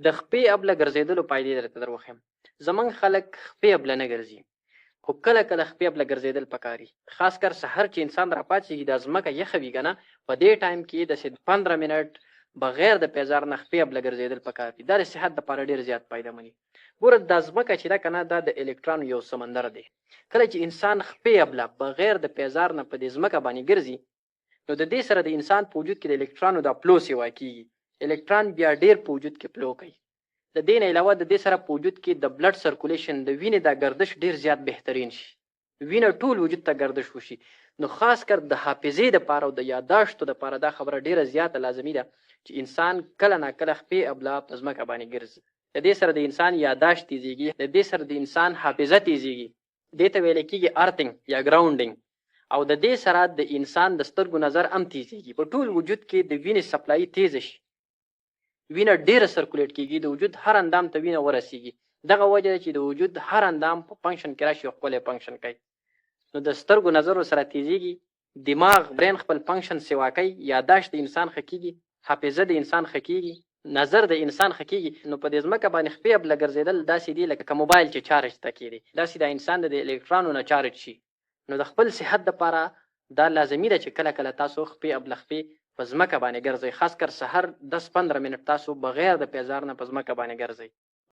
د خپې ابله ګرځېدلو فایدې درته در وښیم. زمونږ خلک خپې ابله نه ګرځي، خو کله کله خپې ابله ګرځېدل پکاري، خاص کر سحر چې انسان راپاڅېږي، دا ځمکه یخه وي که نه، په دې ټایم کې داسې 15 منټ بغیر د پیزار نه خپې ابله ګرځېدل پکار دي. دا د صحت دپاره ډېر زیات فایده مني. ګوره، دا ځمکه چې ده که نه، دا د الکترانو یو سمندر دی. کله چې انسان خپې ابله بغیر د پیزار نه په دې ځمکه باندې ګرځي، نو د دې سره د انسان په وجود کې د الکترانو دا flow سیوا کیږي. الکتران بیا ډیر په وجود کې flow کوي. د دې نه علاوه د دې سره په وجود کې د blood circulation، د وینې دا ګردش ډیر زیات بهترین شي، وینه ټول وجود ته ګردش وشي. نو خاص کر د حافظې د پاره او د یاداشتو د پاره دا خبره ډیره زیاته لازمي ده چې انسان کله نا کله خپې ابله په ځمکه باندې ګرځي. د دې سره د انسان یاداشت تیزیږي، د دې سره د انسان حافظه تیزیږي. دې ته ویل کېږي earthing یا grounding. او د دې سره د انسان د سترګو نظر هم تیزیږي. په ټول وجود کې د وینې supply تیزه شي، وینه ډیره circulate کیږي، د وجود هر اندام ته وینه ورسیږي. دغه وجه ده چې د وجود هر اندام په function کې راشي او ښکلی function کوي. نو د سترګو نظر سره تیزیږي، دماغ brain خپل function سیوا کوي، یاداشت د انسان ښه کیږي، حافظه د انسان ښه کیږي، نظر د انسان ښه کیږي. نو په دې ځمکه باندې خپې ابله ګرځېدل داسې دي لکه موبایل چې چارج ته کېږي، داسې د انسان د الکترانو نه چارج شي. نو د خپل صحت دپاره دا لازمي ده چې کله کله تاسو خپې ابله خپې په ځمکه باندې ګرځئ، خاص کر سحر 10-15 منټ تاسو بغیر د پیزار نه په ځمکه باندې ګرځئ.